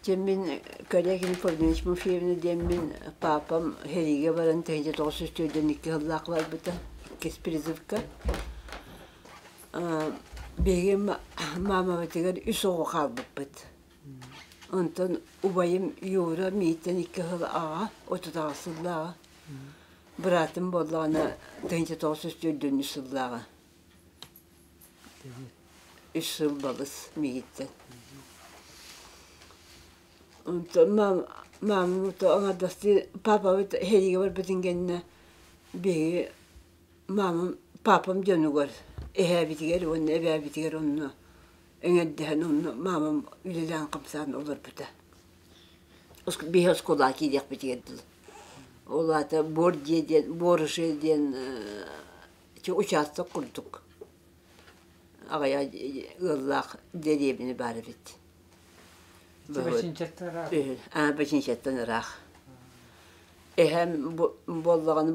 Дьэ мин Корякин Павлович Тимофеевна диэммин паапам сэриигэ баран 1942 сыллаах барбыта иккис призывка. Биһиги маамабытыгар үс оҕо хаалбыппыт. Онтон убайым Юра мииттэн икки сыл аҕа, 38 сыллааҕа. Быраатым буоллаҕына 1943 сыллааҕа. Үс сыл балыс миигиттэн. Онтон маамам аҥардастыы паапабыт сэриигэ барбытын кэннэ биһиги маамам паапам дьонугар эһээбитигэр уонна эбээбитигэр онно эҥэрдэһэн онно маамам үлэлээн-хамсаан олорбута. Биһи оскуолаҕа киириэхпитигэр дылы. Ол аата буор дьиэ диэн буоруши диэн ити учаастак курдук аҕыйах ыаллаах дэриэбинэ баар эбит. Бэчинчэттэн ыраах. Бэчинчэттэн ыраах. Эһэм буоллаҕына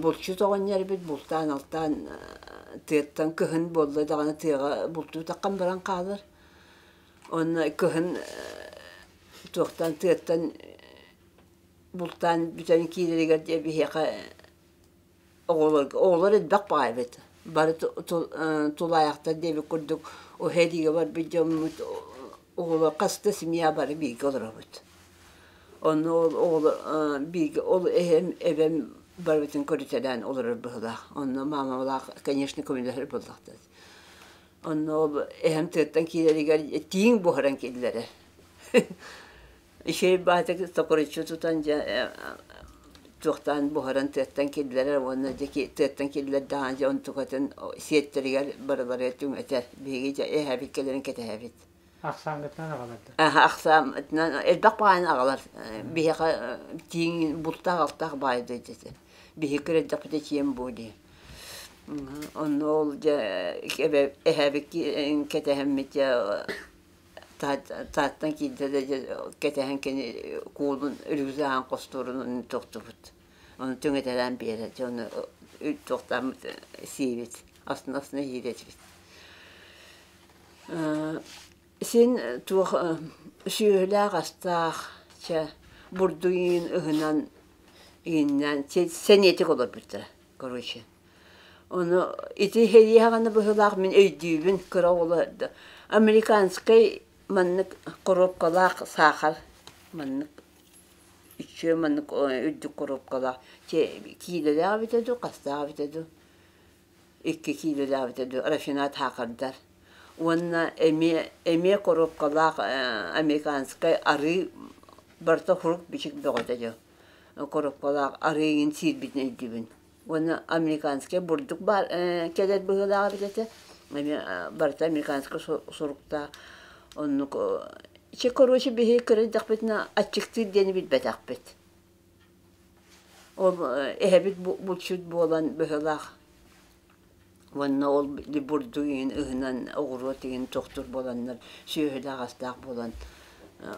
булчут оҕонньор эбит, бултаан-алтаан тыаттан кыһын буолла даҕаны тыаҕа бултуу таххан баран хаалар. Онно кыһын туохтан тыаттан бултаан бүтэн киирэригэр диэ биһиэхэ Оҕолорго оҕолор элбэх баҕайы эбит. Бары тулаайахтар диэбит курдук уһэриигэ барбыт дьоммут оҕолор хас да семья бары бииргэ олоробут. Онно ол оҕолор бииргэ ол эһэм эбэм барыбытын көрүтэлээн олорор быһыылаах. Онно маамалаах, конечно, көмөлөһөр буоллахтар. Онно ол эһэм тыаттан киирэригэр тииҥ буһаран киллэрэр. Үчүгэй баатык токуруччу тутан дьэ туохтаан буһаран тыаттан киллэрэр уонна дьэ тыаттан киллэрдэҕинэ дьэ онтукатын сиэттэригэр барыларыгар түҥэтэр. Биһиги дьэ эһэбит кэлэрин кэтэһэбит. Ахсааҥҥытынан аҕалар да? Аха, ахсааммытынан элбэх баҕайыны аҕалар. Биһиэхэ тииҥ бултаах-алтаах баай дойду этэ. Биһиги кыра эрдэхпитинэ буо дии. Онно ол дьэ эһэбит кэтэһэммит дьэ Тааттан киирдэ да кэтэһэн кини куулун рюкзагын хостуурун тохтубут. Ону түҥэтэлээн биэрэр дьону туохтааммыт сиибит, астына-астына сиир этибит. Син туох сүөһүлээх астаах чэ бурдук иҥин ыһынан иҥиннээн сэниэтик олорбуттара короче. Ону ити сэрии саҕана быһыылаах мин өйдүүбүн кыра оҕолор да американскай маннык коробкалаах саахар маннык үчүгэй маннык үрдүк коробкалаах киилэлээх эбитэ дуу, хастаах эбитэ дуу, икки киилэлээх эбитэ дуу рафинад саахардар уонна эмиэ эмиэ коробкалаах американскай арыы барыта хурук бичик бөҕөтө дьэ коробкалаах арыы иҥин сиирбитин өйдүүбүн. Уонна американскай бурдук баар кэлэр быһыылаах эбит этэ. Эмиэ барыта американскай суруктаах. Оннук чэ короче биһиги кыра эрдэхпитинэ аччыктыыр диэни билбэтэхпит. Ол эһэбит булчут буолан быһыылаах. Уонна ол бурдук иһин ыһынан оҕуруот иһин тохтуур буоланнар сүөһүлээх астаах буолан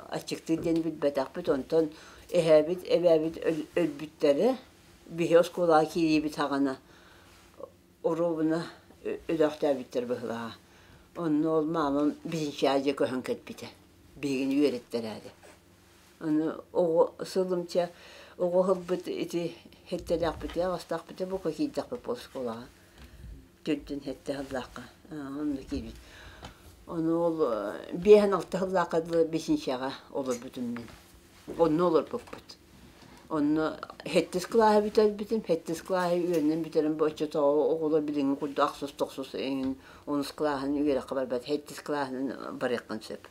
аччыктыыр диэни билбэтэхпит. Онтон эһээбит эбээбит өлбүттэрэ. Биһи оскуолаҕа киириибит саҕана оруобуна өлөөхтөөбүттэр быһыылааҕа. Онно ол маамам Бизинчээдьэ көһөн кэлбитэ. Биһигини үөрэттэрээри. Ону оҕо сылымча оҕо ылбыт ити сэттэлээхпитэ, аҕыстаахпыта бука киирдэхпит буол оскуолаҕа. Төрдүн сэттэ сыллаахха онно киирбит. Ону ол биэһэн алта сыллаахха дылы Бизинчээҕэ олорбутум мин. Онно олорбуппут. Онно сэттис кылааһы бүтэрбитим. Сэттис кылааһы үөрэнэн бүтэрэн бу оччотооҕу оҕолор билиҥҥи курдук ахсыс, тохсус эҥин онус кылааһын үөрэххэ барбат. Сэттис кылааһынан барыаххын сөп.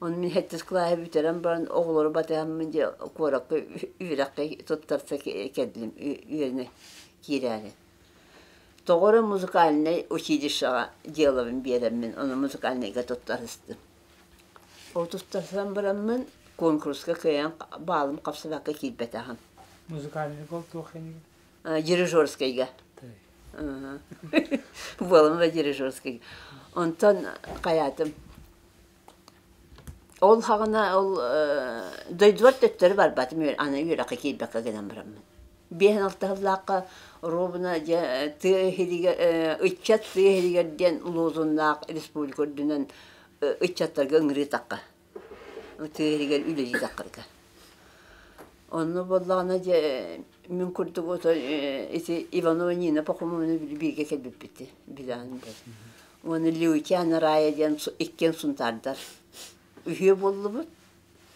Ону мин сэттис кылааһы бүтэрэн баран оҕолору батыһаммын дьэ куоракка үөрэххэ туттарса кэллим үөрэнэ киирээри. Тоҕо эрэ музыкальнай училищеҕа дьыалабын биэрэммин ону музыкальнайга туттарыстым. Ол туттарсан бараммын куонкуруска кыайан баалым хапсыбакка киирбэтэҕим. Музыкальный гол туох инигин? Дирижерскайга. Буолама дирижерскайга. Онтон хайаатым. Ол хаҕына ол дойдубар төттөрү барбатым аны үөрэххэ киирбэккэ гынан бараммын. Биэһин алта сыллаахха оруобуна дьэ тыа иһигэр ыччат тыа иһигэр диэн лозуннаах республика үрдүнэн ыччаттарга ыҥырыы тахха. Тыа иһигэр үлэлии таххарга. Онно буоллаҕына дьэ мин курдук ото ити Иванова Нина Пахомовна бииргэ кэлбиппит билэҕин бэл. Уонна Леутяна Рая диэн иккиэн сунтаардар. Үһүө буоллубут.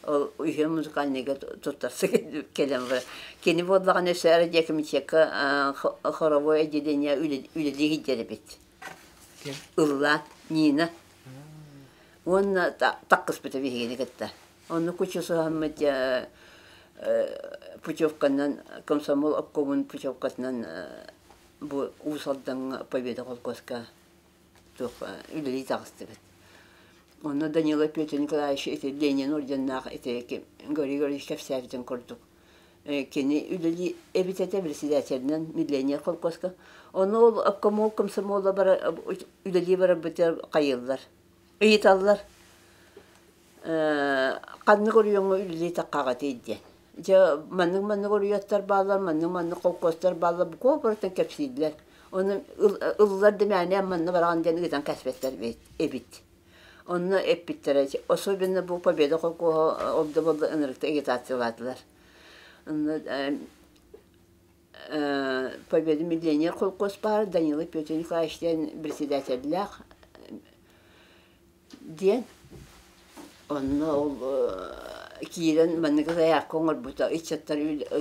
Ол үһүө музыкальныйга туттарса кэлэн баран. Кини буоллаҕына өссө радиокомитекка хоровой отделение үлэлии сылдьар эбит. Ыллаан Нина. Уонна таккыспыта биһигини кытта. Онно кучусуһаммыт путевканан комсомол обкомун путевкатынан бу Уус Алдаҥҥа Победа холкуоска туох үлэлии таҕыстыбыт. Онно Данила Петр Николаевич ити Ленин орденнаах ити Григорий Григорьевич кэпсээбитин курдук кини үлэлии эбит этэ председателинэн миллионер холкуоска. Ону ол обкомол комсомола бара үлэлии барарбытыгар хайыыллар ыйыталлар ханнык оройуоҥҥа үлэлии таххаҕытый диэн. Дьэ маннык-маннык оройуоттар бааллар, маннык-маннык холкуостар бааллар, бу барытын кэпсииллэр. Ону ыллар да мээнэ манна бараҕын диэн ыытан кэспэттэр эбит. Онно эппиттэрэ, особенно бу Победа холкуоһа ол да буолла ынырыкта агитациялаатылар. Онно Победа миллионер холкуос баар Данила Петр Николаевич диэн председателлээх диэн онно ол киирэн манныгы заявка оҥорбута ыччаттар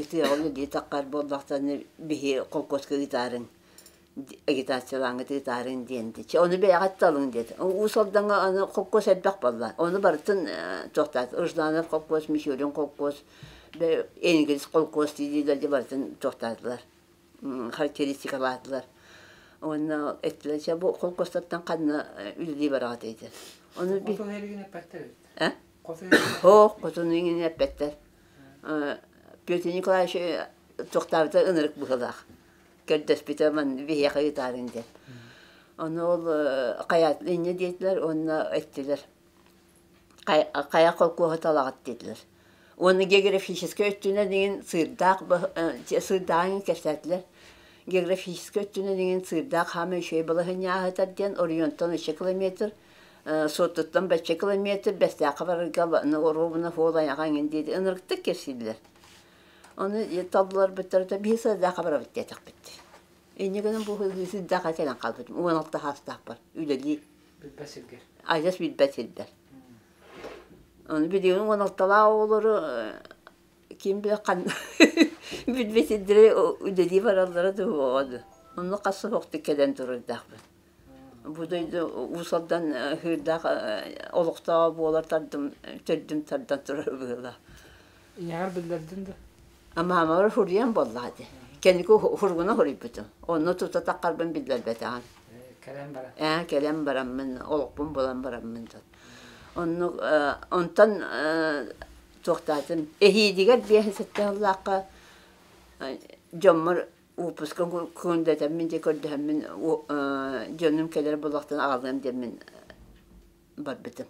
тыаҕа үлэлии таххар буоллахтарына биһи холкуоска ыытаарыҥ агитациялааҥҥыт ыытаарыҥ диэн чэ ону бэйэҕит талыҥ диэтэ Уус Алдаҥҥа аны холкуос элбэх буолла ону барытын туохтаат Ржданов холкуос Мичурин холкуос Энгельс холкуос дии дии барытын туохтаатылар характеристикалаатылар уонна эттилэр чэ бу холкуостартан ханна үлэлии бараҕыт диэтэ ону Хотун эригин эппэттэр эбит. Э? Хотун эригин Һоох, хотун иҥин эппэттэр. Петр Николаевич туохтаабыта ынырык быһыылаах. Көрдөспүтэ ман биһиэхэ ыытаарыҥ диэн. Ону ол хайаат инньэ диэтилэр уонна эттилэр. Хайа холкуоһу талаҕыт диэтилэр. Уонна географическай өттүнэн иҥин сыырдаах сыырдааҕын кэпсээтилэр. Географическай өттүнэн иҥин сыырдаах хаама үчүгэй балаһынньааһытар диэн оройуонтан өссө километр, Суоттуттан бачча километр Бэстээххэ барарга оруобуна суол айаҕа иҥин диэти ынырыктык кэпсииллэр. Ону талларбыттарыта биһи сыырдаахха барабыт диэтэхпит. Инньэ гынан бу сыырдаахха кэлэн хаалбытым. 16 саастаахпар үлэлии. Билбэт сиргэр. Адьас билбэт сирбэр. Ону билигин 16-лаах оҕолору ким билэ ханна билбэт сирдэри үлэлии бараллара дуу оҕо Онно хас суһуохтук кэлэн турардаахпын. Бу дойду Уус Алдан ыһыырдаах олохтооҕо буолар тардым, төрдүм тардан турар быһыылаах. Ийэҕэр биллэрдин да? Маамабар суруйан буоллаҕа дии. Кэнники суругунан суруйбутум. Онно тута таххарбын биллэрбэтэҕим. Кэлэн баран. Ээ, кэлэн бараммын, олохпун булан бараммын. Оннук онтон туохтаатым эһиилигэр 57 сыллаахха дьоммор уоппуска күндэтэммин дьэ көрдөһөммүн дьонум кэлэр буолуохтан аҕалыам диэммин барбытым.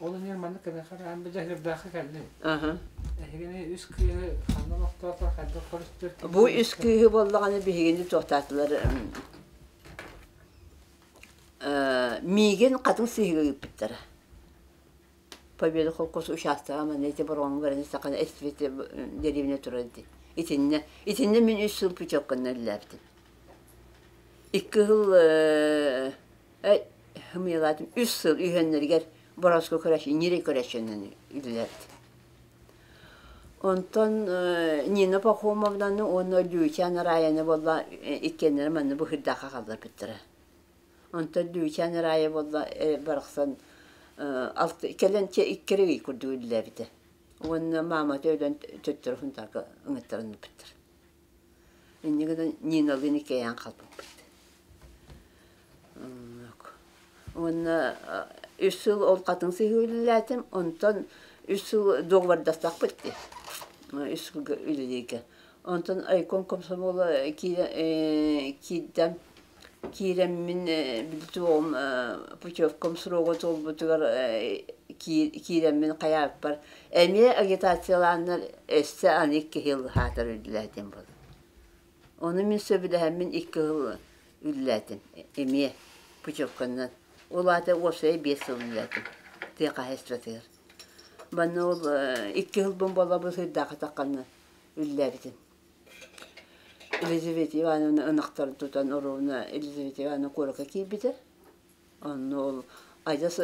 Ол иһин маннык кэнэхэ быдьаһыырдаахха кэллим. Аха. Эһигини үс кыыһы ханна олохтоотор хайдах көрүстүр? Бу үс кыыһы буоллаҕына биһигини туохтаатылар миигин хатыҥ сыыһыга ыыппыттара. Победа холкуос учаастага манна ити бороҕоҥҥо баран истэххинэ эстибит дэриэбинэ турар дии. Итиннэ итиннэ мин үс сыл путевканан үлэлээбитим. Икки сыл ымыйалаатым үс сыл үһүөннэригэр Боровскай көрөөччү ньирэй көрөөччүнэн үлэлээбитим. Онтон Нина Пахомовнаны уонна Лючан Раяны буолла иккиэннэрэ манна быһыырдаахха хаалларбыттара. Онтон Лючан Рая буолла барахсан кэлэн икки ый курдук үлэлээбитэ. Уонна маамата өлөн төттөрү Сунтаарга ыҥыттаран ыыппыттар. Инньэ гынан Ниналыын иккиэйээн хаалбыппыт. Уонна үс сыл ол хатыҥ сыһыы үлэлээтим, онтон үс сыл дуогабардастахпыт дии, үс сылга үлэлииргэ. Онтон Айкон комсомола киирдэм, киирэммин билтуом путевкам срога туолбутугар киирэммин хайааппар эмиэ агитациялааннар өссө аны икки сыл хаатар үлэлээтим буолла. Ону мин сөбүлэһэммин икки сыл үлэлээтим эмиэ путевканан. Ол аата уопсайа 5 сыл үлэлээтим тыа хаһаайыстыбатыгар. Манна ол икки сылбын буола бу сырдаахы тахханна үллээбитим. Елизавета Ивановна ынахтарын тутан оруобуна Елизавета Ивановна куоракка киирбитэ. Онно ол адьас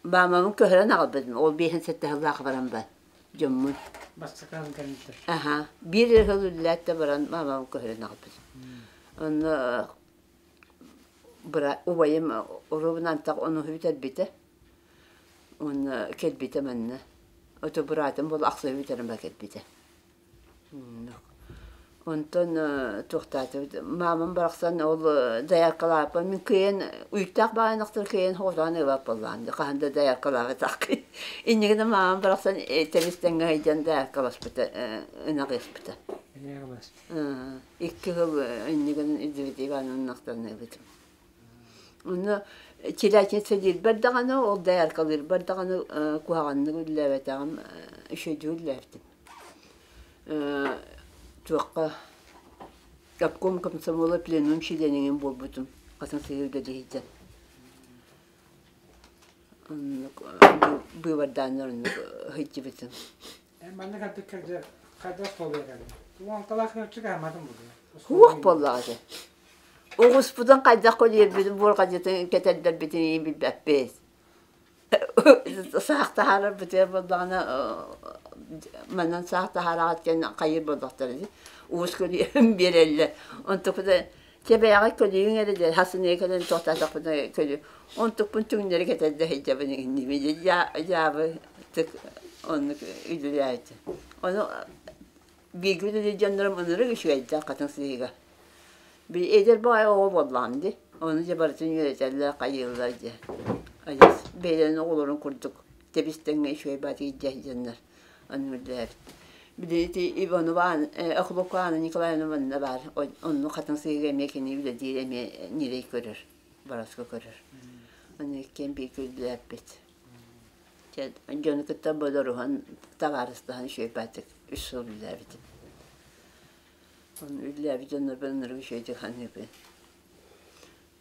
маамабын көһөрөн аҕалбытым. Ол биэһин сэттэ сыллаах баран бар дьоммун. Бастакан кэнниттэн. Аха. Биир эрэ сыл үллээт да баран маамабын көһөрөн аҕалбытым. Онно быра убайым оруобуна антах онуһу бүтэрбитэ. Уонна кэлбитэ манна. Ото быраатым буола ахсыһы бүтэрэн ба кэлбитэ. Онтон туохтаатыбыт маамам барахсан ол дояркалааппын мин кыайан уйуктаах баҕайынахтар кыайан хоҕутаан ылаап буоллаҕым дии хаһан да дояркалаабатах иннигинэ маамам барахсан тэбис-тэҥҥэ сылдьан дояркаласпыта ынах ыспыта икки сыл иннигин Елизавета Ивановна ынахтарныыбытым Онно челятница диирбэр даҕаны, ол дояркалыырбар даҕаны куһаҕаннык үлэлээбэтэҕим, үчүгэйдик үлэлээбитим. Туохха обком комсомола пленум чилиэнигин буолбутум, хасан сыһыы үлэлиһийдэн. Оннук быыбардааннар оннук сылдьыбытым. Маннык ардык хайдах суолуйа кэллиҥ? Уонталаах мүлчүк аһамматым буолуо. Суох буоллаҕа ити. Оҕуспутун хайдах көлүйэрбитин, буорҕадьытын кэтэрдэрбитин билбэппит. Саах таһаарарбытыгар буоллаҕына, манан саах таһаараҕыт диэн хайыыр буоллахтара дии. Уус көлүйэн биэрэллэр. Онтукута чэ бэйэҕит көлүйүҥ эрэ диэн хасыныга кэлэн туохтаатахпына көлүй. Онтукпун түҥнэри кэтэрдэ сылдьабын иҥниибин. Дьаабы тык оннук үлэлээччи. Ону бииргэ үлэлиир дьоннорум ынырык үчүгэйдэр хатыҥ сыһыыга. Били эдэр баҕайы оҕо буоллаҕым дии. Ону дьэ барытын үөрэтэллэр, хайыыллар дьэ. Адьас бэйэлэрин оҕолорун курдук тэбис-тэҥҥэ үчүгэй баатыгы илдьэ сылдьаннар аны үлэлээбит. Били ити Иванова Охлопко Анна Николаевна манна баар. Онно хатыҥ сыһыыга эмиэ кини үлэлиир, эмиэ ньирэй көрөр, бараска көрөр. Аны иккиэн бииргэ үлэлээппит. Дьону кытта бодоруһан, табаарыстаһан үчүгэй үс сыл үлэлээбитим. Ону үлэлээбит дьоннорбун ынырык үчүгэйдик саныыбын.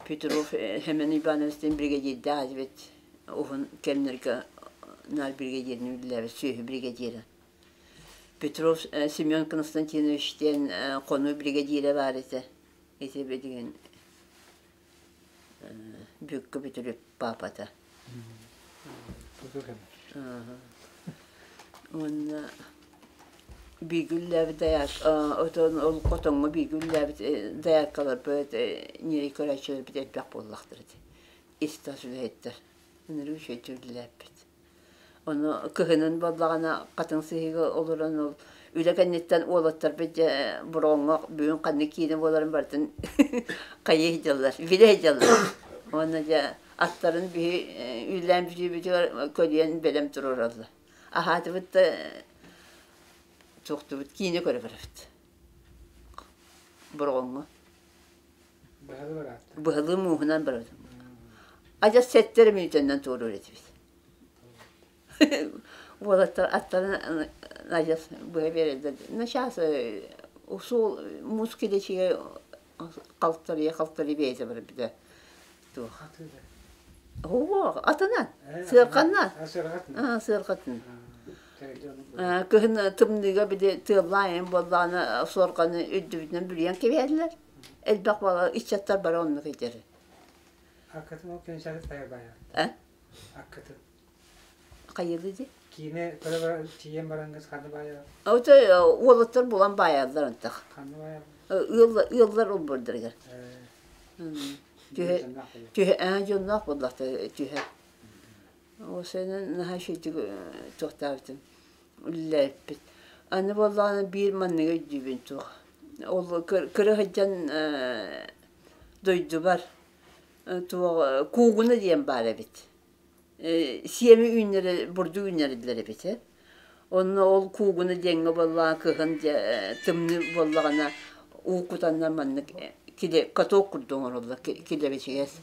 Петров Семен Иванович диэн биригэдьиирдээх этибит. Уһун кэмнэргэ наар биригэдьииринэн үлэлээбит сүөһү биригэдьиирэ. Петров Семен Константинович диэн хонуу биригэдьиирэ баар этэ. Ити билигин Бүөккэ Бүтүрүп паапата. Уонна бииргэ үлэлээбит дайаак отон ол хотоҥҥо бииргэ үлэлээбит дайааккаларбыт ньирэй көрөөччүлэрбит элбэх буоллахтара ити. Ис-тас үлэһиттэр. Ынырык үчүгэйдик үлэлээппит. Ону кыһынын буоллаҕына хатыҥ сыһыыга олорон ол үлэ кэнниттэн уолаттарбыт дьэ бороҕоҥҥо бүгүн ханнык киинэ буоларын барытын хайыы сылдьаллар, билэ сылдьаллар. Уонна дьэ аттарын биһи үлэлээн бүтүүбүтүгэр көлүйэн бэлэм туруораллар. Аһаатыбыт да туохтубут киинэ көрө барабыт. Бороҕоҥҥо. Быһалыы бараат. Быһалыы мууһунан барабыт. Адьас сэттэ эрэ мүнүүтэннэн туоруур этибит. Уолаттар аттарын адьас быһа биэрэллэр. Ну сейчас суол муус килэчигэ халтарыйа-халтарыйа бэйэтэ барбыта. Туох. Оо, атынан, сыарҕаннан. Сыарҕатын. Кыһын тымныыга били тыаллаан буоллаҕына суорҕаны үрдүбүтүнэн бүрүйэн кэбиһэллэр. Элбэх буола ыччаттар бары оннук этэр. Аккатын ол кэнсээри тайа байа. Э? Аккатын. Хайылы дии? Киинэ көрө тиийэн баран ханна баайа? Ото уолаттар булан баайаллар антах. Ханна баайа? Ыаллар ыаллар олбордорыгар. Түһэ түһэ дьонноох буоллахта түһэ. Ол наһаа үчүгэйдик туохтаабытым үлэлээбиппит. Аны буоллаҕына биир манныгы өйдүүбүн туох. Ол кыра сылдьан дойдубар туох куугуна диэн баар эбит. Сиэми үүннэрэ бурдук үүннэрэллэр эбит ээ. Онно ол куугуна диэҥҥэ буоллаҕына кыһын дьэ тымныы буоллаҕына уу кутаннар маннык каток курдук оҥороллор килэбэчигэс.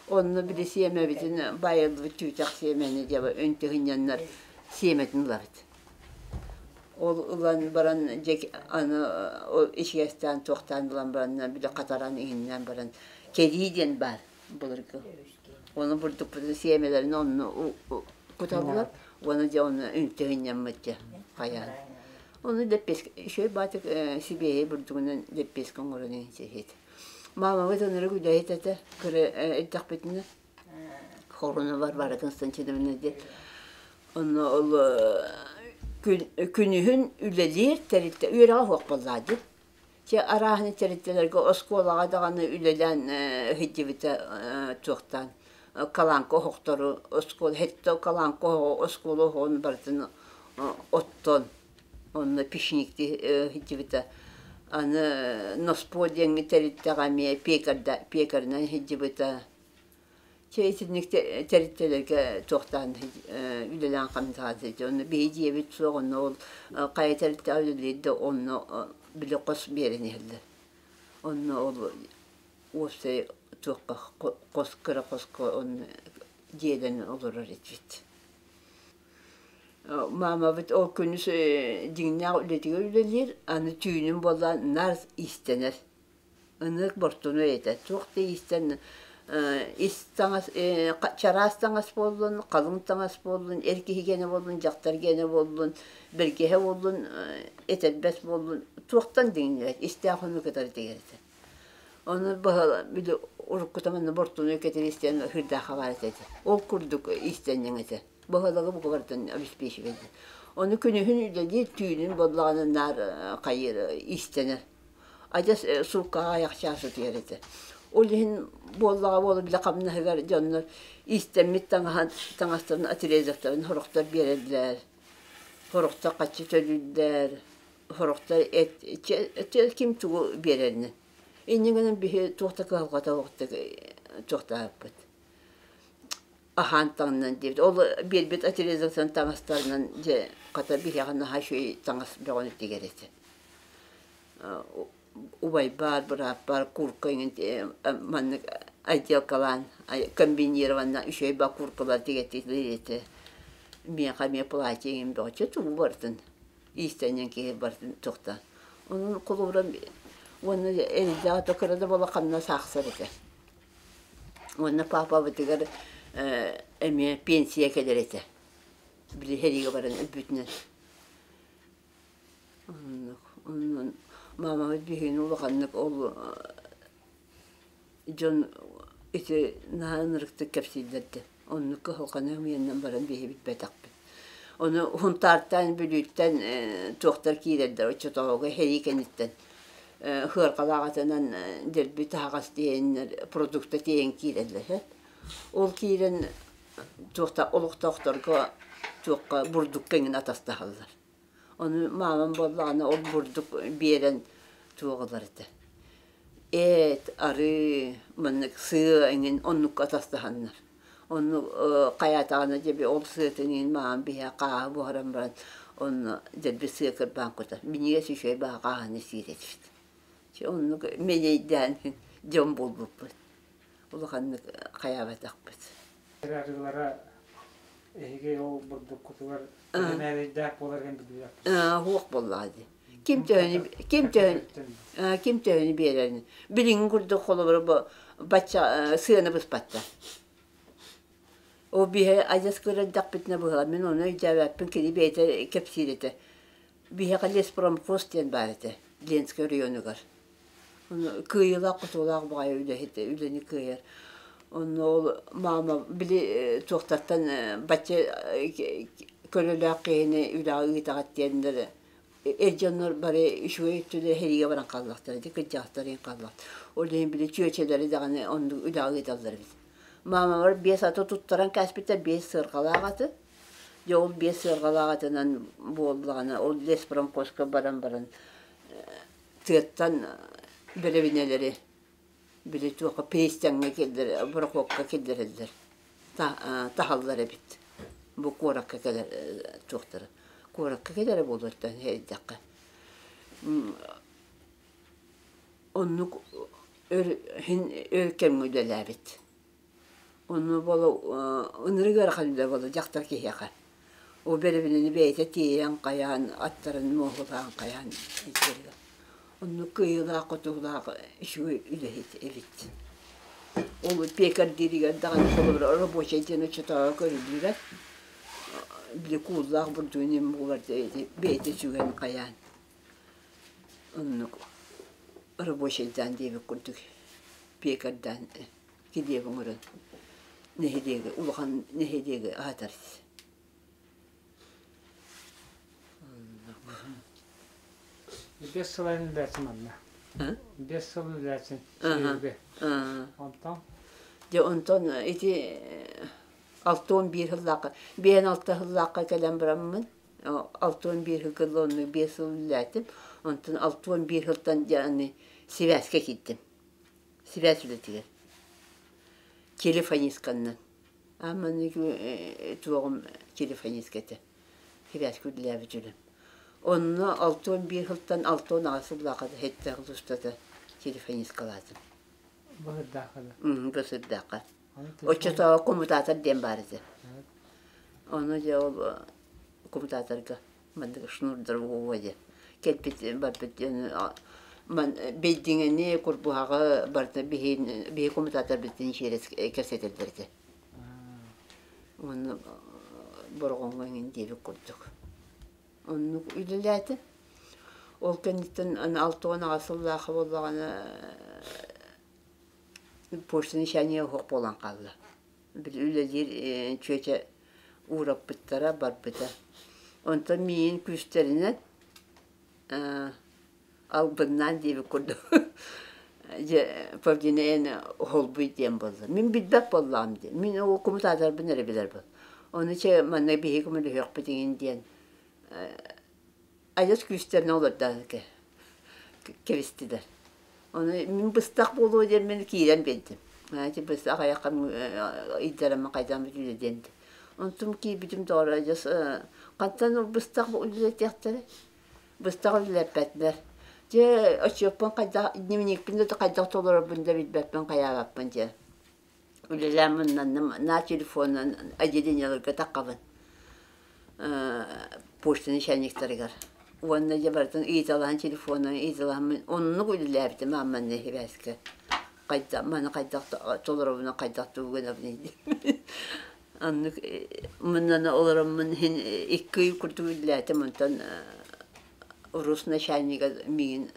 Онно били сиэмэбитин баайыллыбыт түүтэх сиэмэни дьэ үнтүһүнньэннэр сиэмэтин ылабыт. Ол ылан баран дьэ аны ичигэстээн туохтаан ылан баран били хатаран иҥиннээн баран кэрии диэн баар былыргы. Ону бурдукпутун сиэмэлэрин онно Куталлар уонна дьэ онно үнтү сынньаммыт дьэ хайаан. Ону лэппиэскэ үчүгэй баатык сибиэһэй бурдугунан лэппиэскэ оҥорон иһин сиэһит. Маамабыт ынырык үлэһит этэ кыра эрдэхпитинэ. Хоруна Варвара Константиновна диэн. Онно ол күнүһүн үлэлиир тэрилтэ үөрэҕэ суох буоллаҕа дии. Чэ арааһыны тэрилтэлэргэ оскуолаҕа даҕаны үлэлээн сылдьыбыта туохтаан каланка оһохтору оскуола сэттэ каланка оһоҕу оскуола оһоҕун барытын оттон онно печникти сылдьыбыта. Аны Носпуо диэҥҥэ тэрилтэҕэ эмиэ пекарынан сылдьыбыта. Чэ итинник тэрилтэлэргэ туохтаан үлэлээн хамсаан сылдьар. Онно биһи дьиэбит суох, онно ол хайа тэрилтэҕэ үлэлиир да онно били хос биэрэн иһэллэр. Онно ол уопсай туохха хос кыра хоско онно дьиэлэнэн олорор этибит. Маамабыт ол күнүс дьиҥнээх үлэтигэр үлэлиир, аны түүнүн буоллаан наар иистэнэр. Ынык бортунуй этэ. Туох да иистэн ис таҥас чараас таҥас буоллун, халыҥ таҥас буоллун, эр киһи гиэнэ буоллун, дьахтар гиэнэ буоллун, бэргэһэ буоллун, этэрбэс буоллун, туохтан диҥнибэт, истээх ону кытары тигэр этэ. Ону баһа били уруккута манна бортунуй кэтэр истэн хырдаахха баар этэ. Ол курдук иистэнньэҥ этэ. Баһылыгы бука барытын обеспечивает. Ону күнүһүн үлэлиир, түүнүн буоллаҕына наар хайыыр иистэнэр. Адьас сууккаҕа айах чаас утуйар этэ. Ол иһин буоллаҕа буола бile хамнаһыгар дьоннор иистэммит таҥаһын таҥастарын отрезоктарын сорохтор биэрэллэр, сорохтор хаччы төлүүллэр, сорохтор эт ким тугу биэрэринэн. Инньэ гынан биһи туох да кыһалҕата суохтук туохтаабыппыт. Аһаан таҥнан диэбит. Ол биэрбит отрезоктарын таҥастарынан дьэ хата биһиэхэ наһаа үчүгэй таҥас бөҕөнү тигэр этэ. Убайбар, бырааппар курка иҥин маннык отделкалаан комбинированно үчүгэй ба куркалар тигэтилэр этэ. Миэхэ эмиэ платье иҥин бөҕө тугу барытын иистэнньэҥ киһи барытын туохтаан. Онон холобура уонна эрдээх да кыра да буола хамнас аахсар этэ. Уонна паапабытыгар эмиэ пенсия кэлэр этэ. Били сэриигэ баран өлбүтүнэн. Оннук. Онон маамабыт биһигини улаханнык ол дьон ити наһаа ынырыктык кэпсииллэр да. Оннук кыһалҕаны ымыйаннан баран биһи билбэтэхпит. Ону Һунтаартан, Бүлүүттэн туохтар киирэллэр оччотооҕуга сэрии кэнниттэн сыарҕалаах атынан дэлби таһаҕас тиэйэннэр продукта тиэйэн киирэллэр. Ол киирэн туохта олохтоохторго туохха бурдукка эҥин атастаһаллар. Ону маамам буоллаҕына ол бурдук биэрэн туох ылар этэ. Эт, арыы, маннык сыа эҥин оннукка атастаһаннар. Онну хайаатаҕына дьэби ол сыатын иһин маамам биһиэхэ хааһы буһаран баран онно дэлби сыа кырбаан кутар. Минньигэс үчүгэй баҕа хааһыны сиир этибит. Чэ оннук мэнэйдээн дьон буолбуппут. Улаханнык хайаабатахпыт. Арыылара эһиги ол бурдуккутугар мээрэйдээх буоларгын билбэппит. Суох буоллаҕа дии. Ким төһөнү ким төһөнү ким төһөнү биэрэрин. Билиҥҥи курдук холобура бу бачча сыана быспаттар. Ол биһи адьас көрөрдөхпүтүнэ быһыла мин ону өйдөөбөппүн кини бэйэтэ кэпсиир этэ. Биһиэхэ леспромхоз диэн баар этэ Ленскэй оройуонугар. Кыайыылаах-хотуулаах баҕайы үлэһит үлэни кыайар. Онно ол маама били туохтартан бачча көлөлөөх киһини үлэҕэ ыытаҕыт диэннэр эр дьоннор бары үчүгэй өттүлэрэ сэриигэ баран хааллахтара ити кырдьаҕастар иһин хааллахтара. Ол иһин били чүөчэлэри даҕаны оннук үлэҕэ ыыталлар эбит. Маамабар биэс аты туттаран кээспиттэр, биэс сыарҕалаах аты. Дьэ ол биэс сыарҕалаах атынан буоллаҕына ол леспромхозка баран баран тыаттан бэрэбинэлэри били туохха пристаҥҥа киллэрэ борохуокка киллэрэллэр таһаллар эбит бу куоракка кэлэр туохтара куоракка кэлэрэ буолуоттан эрдэххэ оннук өр һин өр кэмҥэ үлэлээбит. Онно буола ынырык ыарахан үлэ буола дьахтар киһиэхэ. Ол бэрэбинэни бэйэтэ тиэйэн хайаан аттарын муоһулаан хайаан илдьэргэ. Оннук кыайыылаах-хотуулаах үчүгэй үлэһит эбит. Ол пекарь дииригэр даҕаны холобура рабочай диэн оччотооҕу көрүллүбэт. Били кууллаах бурдугун им буолар бэйэтэ сүгэн хайаан оннук рабочайдаан диэбит курдук пекардаан килиэп оҥорон нэһилиэги улахан нэһилиэги аһатар. 5 сыл үлэлээччим манна. 5 сыл үлэлээччим сүөһүгэ. Онтон? Дьэ онтон ити 61 сыллаахха, 56 сыллаахха кэлэн бараммын, 61 сыл оннук 5 сыл үлэлээтим. Онтон 61 сылтан дьэ аны сибээскэ киирдим. Сибээс үлэтигэр. Телефонистканнан. Ааманы туоҕум телефонистка этэ. Сибээскэ үлэлээбит үлэм. Онно 61 сылтан 68 сыллаахха сэттэ сыл устата телефонисткалаатым. Быһырдаахха да? Быһырдаахха. Оччотооҕу коммутатор диэн баар этэ. Ону дьэ ол коммутаторга маннык шнурдар буолуо диэн кэлбит барбыт бэйдиҥэни курбуһаҕы барыта биһи коммутаторбытын через кэпсэтэллэр этэ. Уонна Бороҕоҥҥо эҥин диэбит курдук. Оннук үлэлээтим. Ол кэнниттэн аны 68 сыллаахха буоллаҕына почта начальнига оһох буолан хаалла. Били үлэлиир чүөчэ уураппыттара барбыта. Онтон миигин күүстэринэн албыннаан диэбит курдук дьэ Павлина эн холбуй диэн буолла. Мин билбэт буоллаҕым дии. Мин ол коммутаторбын эрэ билэр буол. Ону чэ манна биһиги көмөлөһүөхпүт иҥин диэн адьас күүстэринэн олордоон кэбистилэр. Ону мин быстах буолуо диэн мин киирэн биэрдим. Ити быстах айаххам ыйдараммын хайдах үлэ диэн. Онтум киирбитим доҕор адьас хантан быстах үлэлэтиэхтэрэ быстах үлэлэппэтилэр. Дьэ отчуоппун хайдах дневникпин да хайдах толорорбун да билбэппин хайаабаппын дьэ. Үлэлээн муннанным на телефонунан отделениеларга таххабын почта начальниктарыгар. Уонна дьэ барытын ыйыталаһан телефонунан ыйыталаһаммын оннук үлэлээбитим аамманна сибээскэ. Хайдах маны хайдах толоробун хайдах тугу гынабыный диэн. Оннук муннана олороммун иһин 2 ый курдук үлэлээтим онтон урус начальнига миигин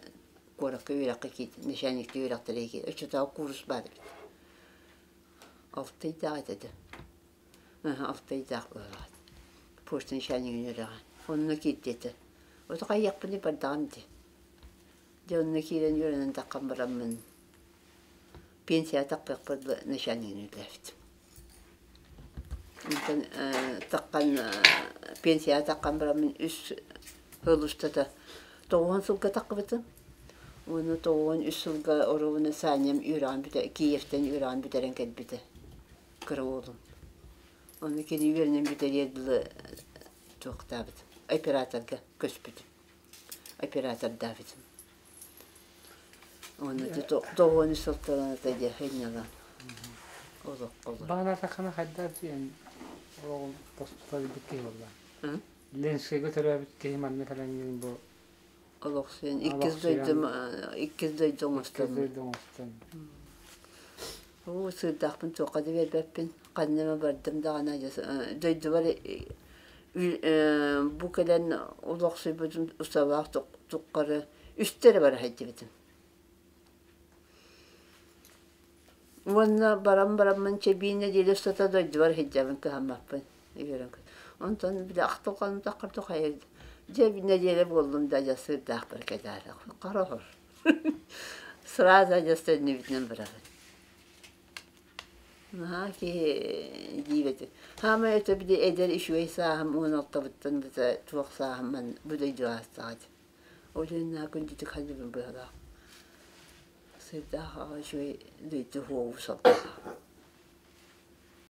куоракка үөрэххэ киирдим начальниктыы үөрэхтэрэ киир оччотооҕу куурус баар эбит. 6 ыйдаах этэ да. 6 ыйдаах быһыылаах. Почта начальнигын үөрэҕэ. Онно киирдэ этэ. Ото хайыахпыный бардаҕым дии. Дьэ онно киирэн үөрэнэн таххан бараммын пенсияҕа таххыахпар начальнигын үлэлээбитим. Онтон таххан пенсияҕа таххан бараммын үс сыл устата 90 сылга таххыбытым. Уонна 93 сылга оруобуна Саням үөрэҕин бүтэ Киевтэн үөрэҕин бүтэрэн кэлбитэ кыра уолум. Ону кини үөрэнэн бүтэриэр дылы туохтаабыт операторга көспүтүм. Оператордаабытым. Уонна 93 сылтан дьэ сынньалаҥ олоххо Баҕалаатаххына хайдах диэн олоҕун тостутар киһи буолла. Ленскэйгэ төрөөбүт киһи манна кэлэн бу олохсуйан иккис дойдум иккис дойду оҥостон иккис дойду оҥостон Оо, сыырдаахпын туохха да биэрбэппин. Ханна эмэ бардым даҕаны дойдубар бу кэлэн олохсуйбутум усталаах туххары үстэ эрэ бара сылдьыбытым. Уонна баран бараммын чэ биир нэдиэлэ устата дойдубар сылдьабын кыһаммаппын үөрэн Онтон били ахтылҕаным таххар тухайа дьэ нэдиэлэ буоллум да дьэ сыырдаахпар кэлээри хороһор. Сразу адьас төннүбүтүнэн барабын. Наһаа киһи диибэт. Хаамай өтө били эдэр үчүгэй сааһым 16-быттан быта туох сааһым ман бу дойду аастаҕа дии. Ол иһин наһаа күндүтүк саныыбын быһалаах. Сыырдаах аҕа үчүгэй дойду уоҕу салҕалаах.